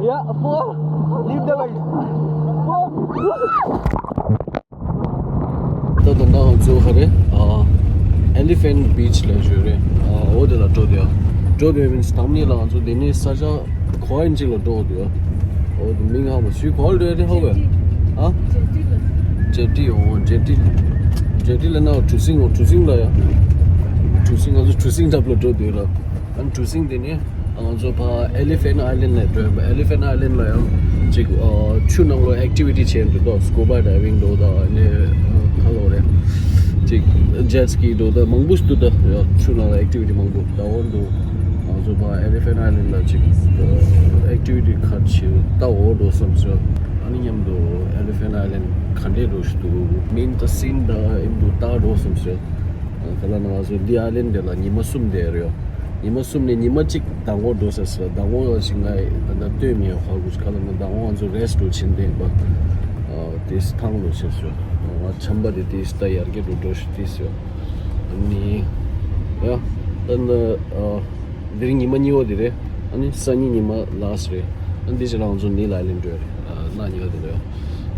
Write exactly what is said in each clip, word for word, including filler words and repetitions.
Yeah, four. Leave the belt. Four. ད་ད་ལྟ་ང་ཚོ་ག་རེ། ཨ། Elephant Beach ལ་བཞུགས་རེད། ཨ། འོ་དེ་ལ་འགྲོ་དུས། འགྲོ་དུས་means དང་མི་ལ་ང་ཚོ་དེ་ནས་ས་ཆ་གོ་ཨིན་ཅི་ལ་འགྲོ་དུས། འོ་དེ་མིང་ཧ་མ་ཞུ་གོ་ལ་འགྲོ་ཡ་དེ་ཧ་གོ་ཡ། ཨ། ཇེ་ཊི། འོ་ཇེ་ཊི། ཇེ་ཊི་ལ་ན་གྲུ་གཟིངས། འོ་གྲུ་གཟིངས་ལ་ཡ། གྲུ་གཟིངས། ང་ཚོ་གྲུ་གཟིངས་འདྲ་པོ་ལ་འགྲོ་དུས་ལ། ཨ་ནི་གྲུ་གཟིངས་དེ་ནས་ང་ཚོ་ཕར་Elephant Island ལ་འགྲོ་ཡ། Elephant Island ལ་ཡང་ཅིག་ཨ་ཆུ་ནང་ལ་activity བྱེད་འདུག་ད། scuba diving འདུག་ད། ཨ་ནི་ཨ་ག་ལབ་རེད། ཅིག་jet ski འདུག་ད། མང་པོ་ཞིག་འདུག་ད། ཡ་ཆུ་ནང་ལ་activity མང་པོ་ད་འོ་འདུག་ང་ཚོ་ཕར་Elephant Island ལ་ཅིག་ཨ་activity ཁ་ཤས་ལྟ་འོ་འགྲོ་བསམ་སོང་། ཨ་ནི་མཉམ་དུ་Elephant Island ག་འདྲས་འགྲོ་ཞིག་འདུག་མིན་ད་སིན་ད་ཨིན་འདུག་ལྟ་འགྲོ་བསམ་སོང་། ག་ལབ་ན་ང་ཚོ་འདི་Island འདི་ལ་ཉི་མ་གསུམ་བསྡད་རེད། ཉི་མ་གསུམ་ནས་ཉི་མ་གཅིག་མདང་དགོང་འགྲོ་ས་ཟེར། མདང་དགོང་ལ་ཅིག་ང་ད་ལྟ་སྟོན་མི་ཡོང་ཁ་ཁུ་ཁ་ལ་ན་མདང་དགོང་ང་ཚོ་རེ་སི་ཊི་འགྲོ་ཕྱིན་དེ་ཡིན་པ། ཨ་དེ་ཐང་འགྲོ་ཕྱིན་སོ། ང་ཆམ་པ་དེ་དེ་ད་ཡར་རྒྱས་འགྲོ་འགྲོ་ཞིག་དེ་སོ། ཨ་ནི་ཡ་ད་ན་ཨ་དེ་རིང་ཉི་མ་གཉིས་པ་དེ་རེད། ཨ་ནི་སང་ཉིན་ཉི་མ་ལ་སི་ཊི་རེད། ཨ་ནི་དེ་ཕྱི་ལ་ང་ཚོ་ནི་ལ་ཨའི་ལན་ཌི་འགྲོ་རེད། ཨ་གནངས་ཉི་མ་དེ་རེད།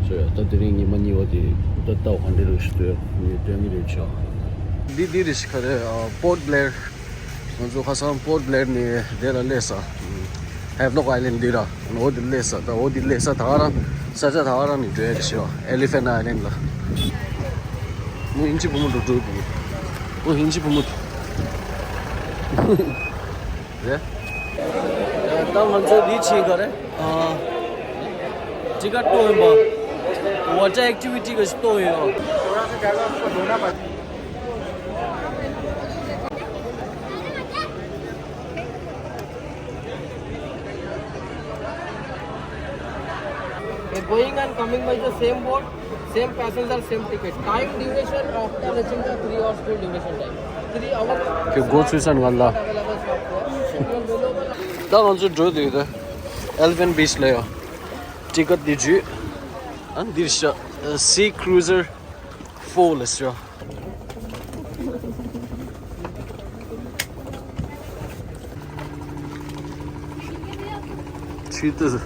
སོ་ཡ་ད་དེ་རིང་ཉི་མ་གཉིས་པ་དེ་ད་ལྟ་ག་འདྲ་རེད་ཞིག་སྟོན་ངས་སྟོན་གྱི་རེད་ཆོག་འདི་འདི་རེད་ཤག་ག་རེ། ཨ་Port Blair། ང་ཚོ་ཁ་སང་Port Blair ནས་དེ་ལ་སླེབས་ས། Havelock Island འདི་ར། འོ་འདི་སླེབས་ས། ད་འོ་འདི་སླེབས་ས་ད་ག་རང་ས་ཆ་ད་ག་རང་ནས་འགྲོ་ཡ་རེད་ཤག Elephant Island ལ། མོ་ཨིན་ཇི་བུ་མོ་འགྲོ་འགྲོ་གི། མོ་ཨིན་ཇི་བུ་མོ། རེད། ད་ང་ཚོ་འདི་ཕྱིན་ག་རེ། ཨ་ཊི་ཀེ་ཊི་གཏོང་ཡིན་པ། Water Activity ག་ཞིག་གཏོང་ཡོད། Going and coming by the same boat, same passenger, same ticket. Time duration after reaching the three hours full duration time. Three hours. Okay, go through sun ང་ལ། ད་ང་ཚོ་འགྲོ་དུས་ད་Elephant Beach ལ་ཡོད། ཊི་ཀེ་ཊི་འདི་བརྒྱུད། ཨ་འདིར་ཤ་Sea Cruiser four ལ་ཤ། ཆུ་ཏུ།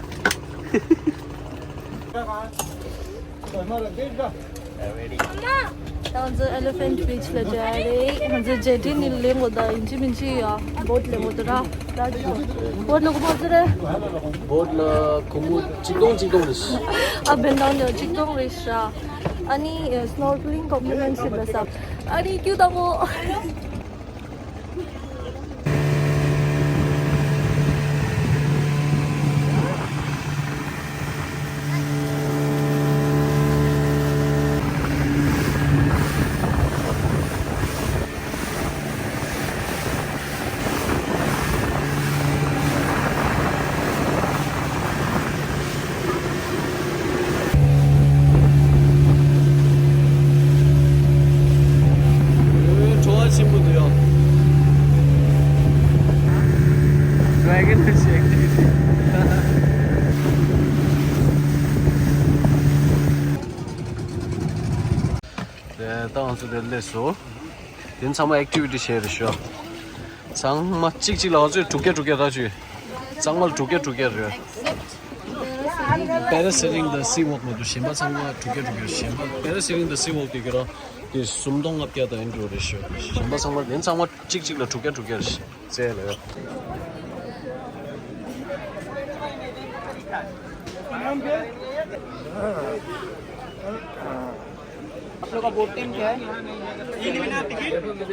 ད་ང་ཚོ་Elephant Beach ལ་འགྲོ་ཡ་རེད། ང་ཚོ་ཇེ་ཊི་ནས་ལེན་དགོས། ད་ཡིན་གཅིག་མིན་གཅིག་ཡ་བོ་ཊི་ལེན་དགོས་འདུག་ར། ད་བོ་ཊི་ལ་གོ་བ་ཚོ་རེད། བོ་ཊི་ལ་སྒོར་མོ་གཅིག་སྟོང་གཅིག་སྟོང་རེད། ཨ་བེན་ཌའོན་ལ་གཅིག་སྟོང་རེད་ཤག་ཨ་ནི་snorkeling complimentary ཞིག་ལ་ས། ཨ་ནི་ཀྱུ་དང་པོ། བྲོ་བ་ཆེན་པོ་འདུག་ཡ། Dragon Fish Activity། དེ་ད་ང་ཚོ་དེར་སླེབས་སོང་། དེ་ཚང་མ་ཨེག་ཊི་བི་ཊི་བྱས་རེད་ཤག་ཚང་མ་གཅིག་གཅིག་ལ་ང་ཚོས་དྲུག་བརྒྱ་དྲུག་བརྒྱ་རག་བྱས། ཚང་མ་ལ་དྲུག་བརྒྱ་དྲུག་བརྒྱ་རེད། Parasailing དང་Sea Walk མ་གཏོགས་གཞན་པ་ཚང་མ་དྲུག་བརྒྱ་དྲུག་བརྒྱ། གཞན་པ་Parasailing དང་Sea Walk དེ་ག་རང་དེ་སུམ་སྟོང་ལྔ་བརྒྱ་དང་ཨེ་འདྲ་རེད་ཤག་གཞན་པ་ཚང་མ་དེ་ཚང་མ་གཅིག་གཅིག་ལ་དྲུག་བརྒྱ་དྲུག་བརྒྱ་རེད་ཤག་རྩེ་ལ་ཡོད། आप लोग का board time क्या है?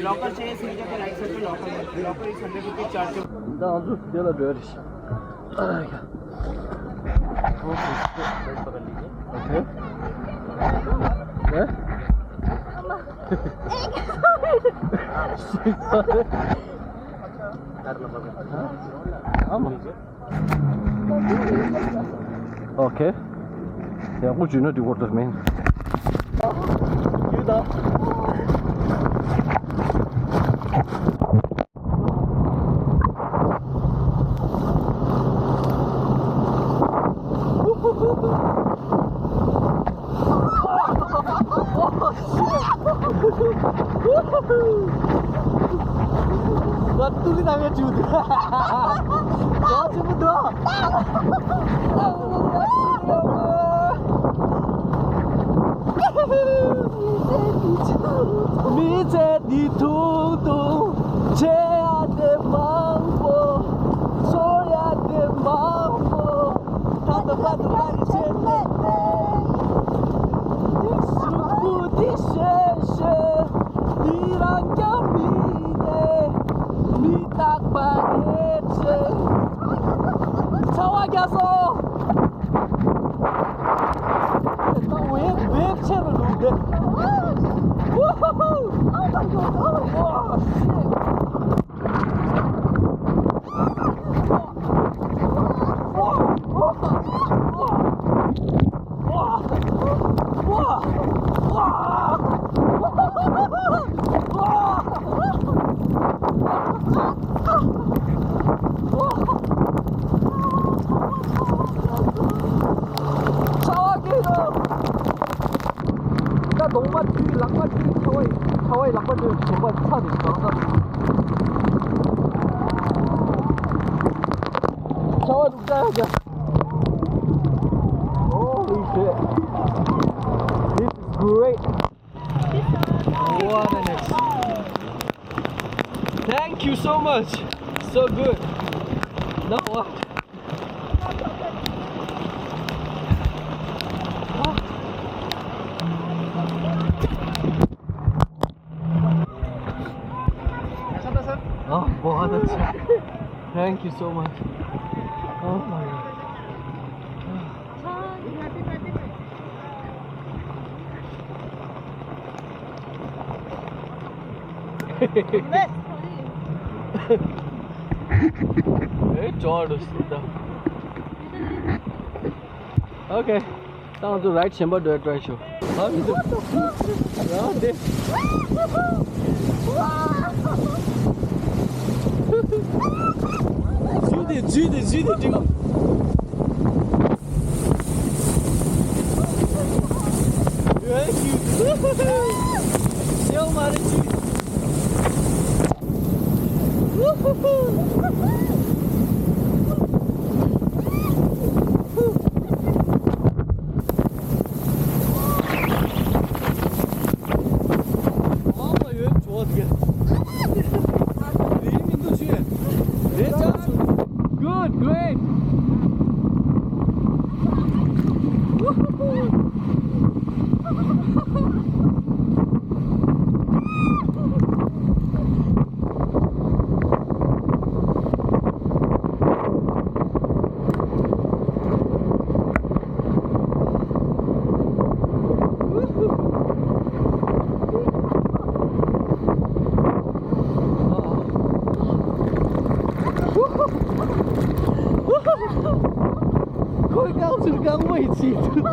लॉकर चाहिए, इस नीचे पे right side पे लॉकर है। लॉकर इस हंड्रेड रुपीज चार्ज है। ད་ང་ཚོ་དེ་ལ་འགྲོ་ཡ་རེད། ཨ་ཡ། ཨོ་ཁེ། ཨོ་ཁེ། ཨེ། ཨ་མ། Okay. Yeah, would you know the water, man? ང་ཏུ་ལི་ནང་ཡོད་ཅིག་འདུག་ཨ་ཅི་མི་འདུག་མི་ཚེ་འདི་ཐུང་ཐུང་། བྱེད་ཡ་དེ་མང་པོ། ཚོར་ཡ་དེ་མང་པོ། ད་ལྟ་བར་དུ་ག་རེ་བྱས་མེད་པས། གཟུགས་པོ་འདི་ཤེས་ཤེས། འདི་རང་ཀྱང་མིན་ཏེ། མི་རྟག་པ་རེད་ཅེས། ཚ་བ་རྒྱག་སོང་། ད་ཝེབ་ཝེབ་ཆེ་རུ་འགྲོ་གི། Woohoo! Oh my God! Oh my God! Oh, shit! ད་གདོང་པ་བཀྲུས། ལག་པ་བཀྲུས། ཚ་བ་ཡི་ཚ་བ་ཡི་ལག་པ་བཀྲུས། གདོང་པ་ཚ་རེད། གང་ས། ཚ་བ་འདུག་ད་ཡ། Holy shit. This is great. What an ex- Thank you so much. So good. Now what? Oh, बहुत अच्छा। Thank you so much. Oh my God. Hey, George. Okay. ད་ང་ཚོ་རའིཌ་གཞན་པ་འགྲོ་ཡ་ཊི་རའི་ཤོག་ཨ་མི་འདུག་ཡ་དེ། འཛུལ་ཏེ་འཛུལ་ཏེ་འཛུལ་ཏེ་འགྲིག་གམ། ཡ་ཁྱུ། སེའུ་མ་རེད་ཅི། Good, great. ཁོའི་རྐང་ཚུར་རྐང་པ་ཡི་ཚིག་ཏུ།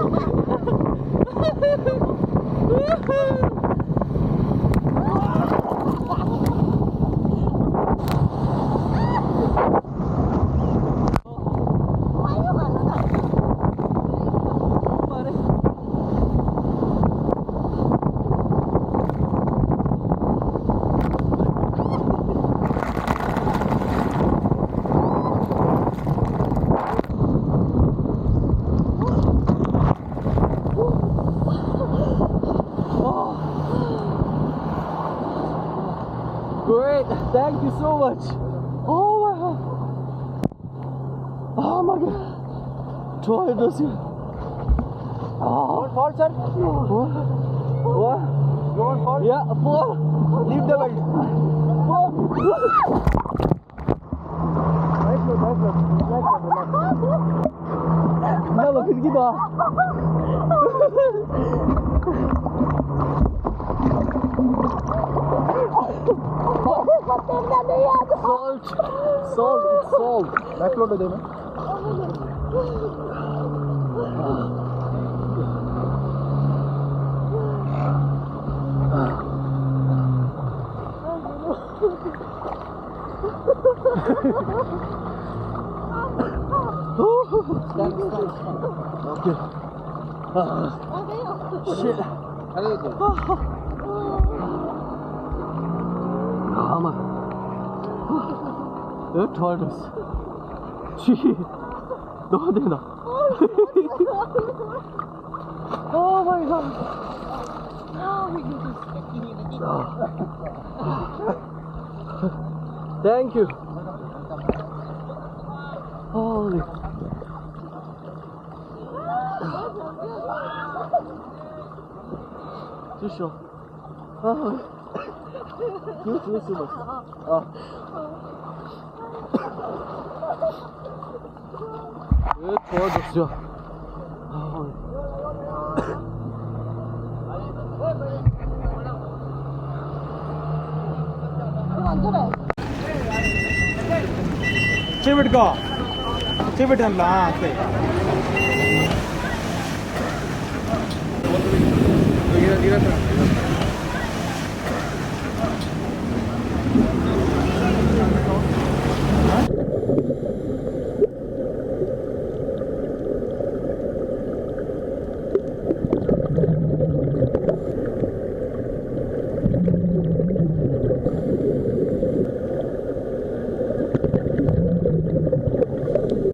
Great, thank you so much. Oh my God. Oh my God. Troy does you. Oh. You want fall, sir? What? What? You want fall? Yeah, fall. Leave the belt. Fall. Right foot, right foot. Right foot, right foot. ना लो, फिर की बात। Salt, salt, it's salt. Back load दे मैं। Okay. Shit. Hammer. They're tortoise. Shit. どうでな。 Oh my god. Thank you. Holy. Too short. 아, 이거, 이거 쓰고. 아. 왜 도와줬어? 아. 안 그래. टिकट का? टिकट है ना? हाँ, सही।